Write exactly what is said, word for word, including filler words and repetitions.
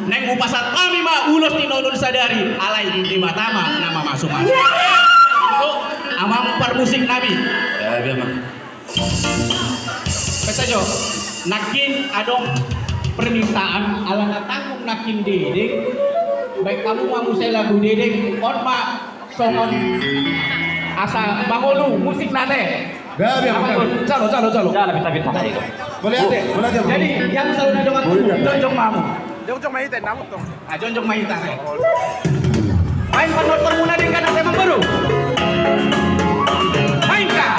Naeng hupasahat hami ma ulos ni na uli sadari, alai Debata ma na mamasumasu. So, amang parmusik nami. Ya, biar mah. Pesta jo, nangkin adong permintaan ala na tanggung nangkin Dede. Baen hamu ma muse lagu Dede, on ma songon asa mangolu musik nate. Gabe, gabe. Jalo, jalo, jalo. Jalo, pita, pita. Boleh ate, boleh ate. Jadi, yang selalu na dongan jongjong ma hamu. Jongjong ma hita, namu tong. Ah, jongjong ma hita, eh. Main panortor muna dengkan ate, amang boru. Main ka.